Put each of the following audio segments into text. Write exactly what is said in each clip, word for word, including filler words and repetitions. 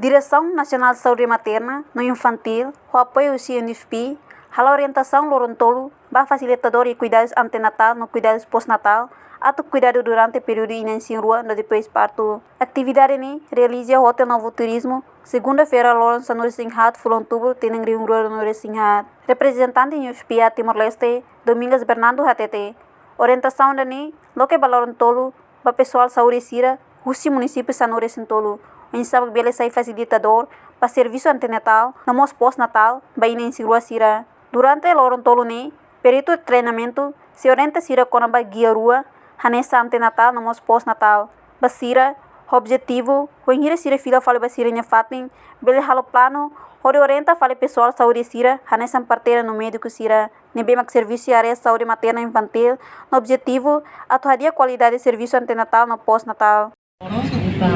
Diresaun Nasionál Saúde Materna no Infantíl, ho apoiu husi UNFPA, halo orientasaun loron tolu ba fasilitadór iha kuidadus antenatál no kuidadus pós-natál, atu kuidadu durante períodu inan-na'in-rua no depois partu. Atividade ne'e realiza iha Hotel Novo Turismo, segunda-feira, loron sanulu-resin-haat fulan Outubru, tinan rihun rua ruanulu-resin-haat. Reprezentante UNFPA Timor-Leste, Domingos Bernardo, hatete, orientasaun ida-ne'e loke ba loron tolu ba pesoál saúde sira husi munisípiu sanulu-resin-tolu, oinsá mak bele sai fasilitadór ba servisu antenatál no mós pós-natál ba inan-na'in-rua sira. Durante loron tolu ne'e, peritu treinamentu sei orienta sira kona-ba gia rua hanesan antenatál no mós pós-natál ba sira, ho objetivu, wainhira sira fila fali ba sira-nia fatin, bele halo planu hodi orienta fali pesoál saúde sira hanesan parteira no médiku sira ne'ebé mak servisu iha área saúde materna infantíl, no objetivu atu hadi'a kualidade servisu antenatál no pós-natál. Ita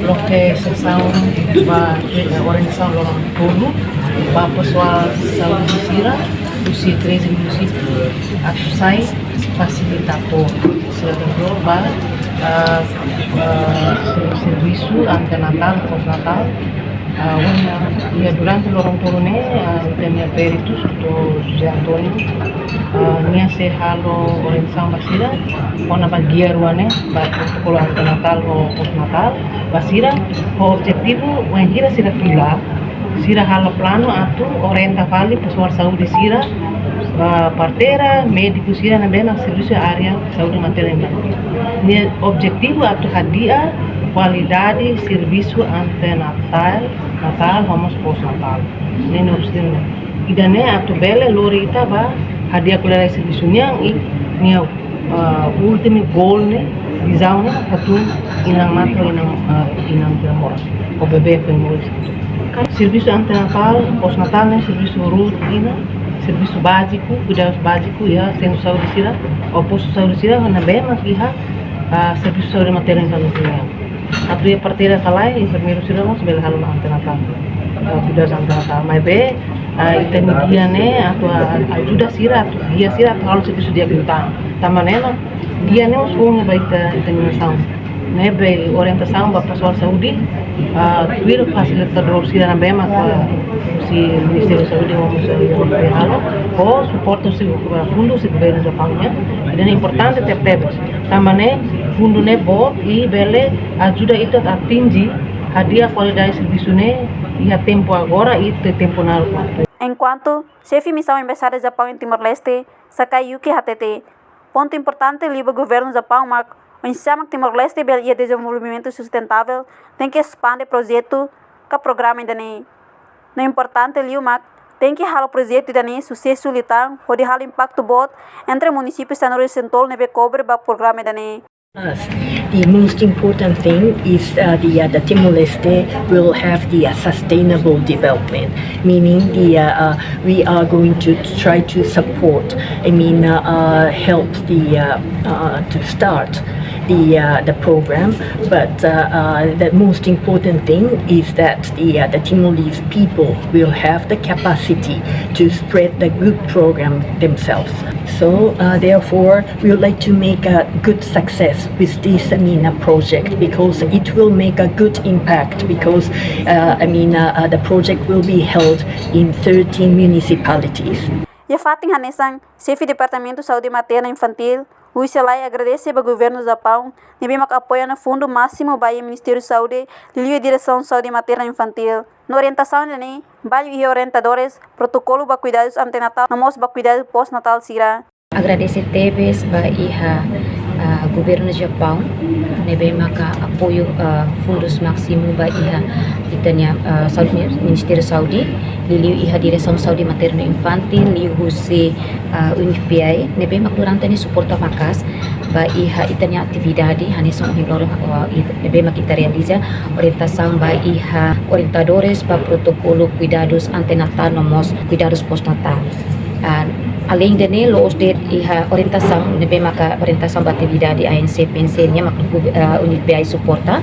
loke sesaun ba, eh, orientasaun loron tolu ba pesoál saúde sira husi treze munisípiu atu sai fasilitadór, fasilitadór ba, ah, ah, ser-, servisu antenatál, pós-natál. Ah, iha, iha durante loron tolu ne'e, ah, ita-nia peritus, doutór José António, ah, nia sei halo orientasaun ba sira kona-ba gia rua ne'e, ba protokolu antenatál no pós-natál ba sira, ho objetivu, wainhira sira fila, sira halo planu atu orienta fali pesoál saúde sira, ah, parteira, médiku sira ne'ebé mak servisu iha área saúde materna infantíl. Nia objetivu atu hadi'a kualidade servisu antenatál, natál, no mós pós-natál. Ne'e nia objetivu. Ida-ne'e atu bele lori ita ba hadi'a kualidade servisu nian i nia, ah, últimu gol ne'e, vizaun ne'e, atu inan mate, inan, ah, inan sira moras, ho bebé foin moris. Servisu antenatál, pós-natál ne'e servisu rutina, servisu báziku, kuidadus báziku iha sentru saúde sira, ou postu saúde sira, ne'ebé mak iha, ah, servisu saúde materna infantíl. Atu iha parteira ka lae, enfermeiru sira mós bele halo antenatál, ah, kuidadus antenatál. Maibé, ah, ita-nia gia ne'e atu, ah, ajuda sira, atu gia sira atu halo servisu di'ak liután. Tanba ne'e, gia ne'e mós foun ba ita, ita-nia nasaun. Ne'ebé orientasaun ba pesoál saúde, ah, tuir fasilitadór sira ne'ebé mak, ah, husi Ministériu Saúde, ho mós, ah, halo, ho suporta husi, ah, fundu husi governu Japaun nian. Ida-ne'e importante tebetebes. Tanba ne'e fundu ne'e boot i bele ajuda ita atinje hadi'a kualidade servisu ne'e iha tempu agora i te tempu naruk. Enkuantu xefe misaun Embaixada Japaun iha Timor-Leste, Sakai Yuki, hatete, pontu importante liu ba governu Japaun mak, oinsá mak Timor-Leste bele iha dezenvolvimentu sustentável, tenke espande projetu ka programa ida-ne'e. No importante liu mak, tenke halo projetu ida-ne'e susesu liután, hodi halo impaktu boot entre munisípiu sanulu-resin-tolu ne'ebé kobre ba programa ida-ne'e. Us, the most important thing is, uh, the, uh, the Timor-Leste will have the, uh, sustainable development, meaning the, uh, uh, we are going to try to support, I mean, uh, uh, help the, uh, uh, to start the, uh, the program, but, uh, uh, the most important thing is that the, uh, the Timor-Leste people will have the capacity to spread the good program themselves. So, uh, therefore, we would like to make a good success with this, I mean, uh, project, because it will make a good impact, because, uh, I mean, uh, uh, the project will be held in thirteen municipalities. Iha fatin hanesan, xefe Departamentu Saúde Materna Infantíl, Luis Elai, agradese ba governu Japaun ne'ebé mak apoia no fundu másimu ba iha Ministériu Saúde, liuliu Diresaun Saúde Materna Infantíl. No orientasaun ida-ne'e balu iha orientadores protokolu ba kuidadus antenatál, no mós ba kuidadus pós-natál sira. Agradese tebes ba iha, ah, governu Japaun ne'ebé maka apoiu, ah, fundus másimu ba iha ita-nia, ah, Saúde, Ministériu Saúde, liuliu iha Diresaun Saúde Materna Infantíl, liuhusi, ah, UNFPA, ne'ebé mak durante ne'e suporta maka'as ba iha ita-nia atividade, hanesan ohin loron, ah, i-, ne'ebé mak ita realiza orientasaun ba iha orientadores ba protokolu kuidadus antenatál no mós kuidadus pós-natál. Ah, além de ne'e, la'ós de'it iha orientasaun, ne'ebé maka orientasaun ba atividade A N C, P N C nian mak, ah, UNFPA suporta,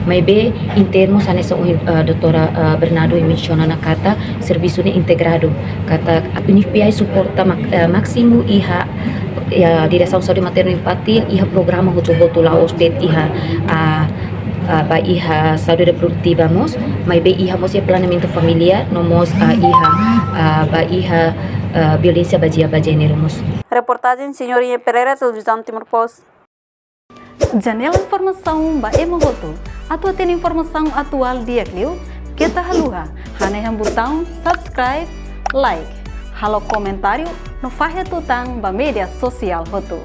maibé en termus hanesan ohin, ah, doutora, ah, Bernardo mensiona ona katak servisu ne'e integradu, katak UNFPA suporta mak-, ah, másimu iha, iha Diresaun Saúde Materna Infantíl, iha programa hotu-hotu, la'ós de'it iha, ah, ah, ba iha saúde reprodutiva mós, maibé iha mós iha planeamentu familiár, no mós, ah, iha, ah, ba iha, ah, violénsia bazeia ba jéneru mós. Reportajen Senhorinha Pereira, Televizaun Timor Post. Janela informasaun ba ema hotu. Atu hatene informasaun atuál di'ak liu, keta haluha hanehan butaun subscribe, like, halo komentáriu no fahe tutan ba média sosiál hotu.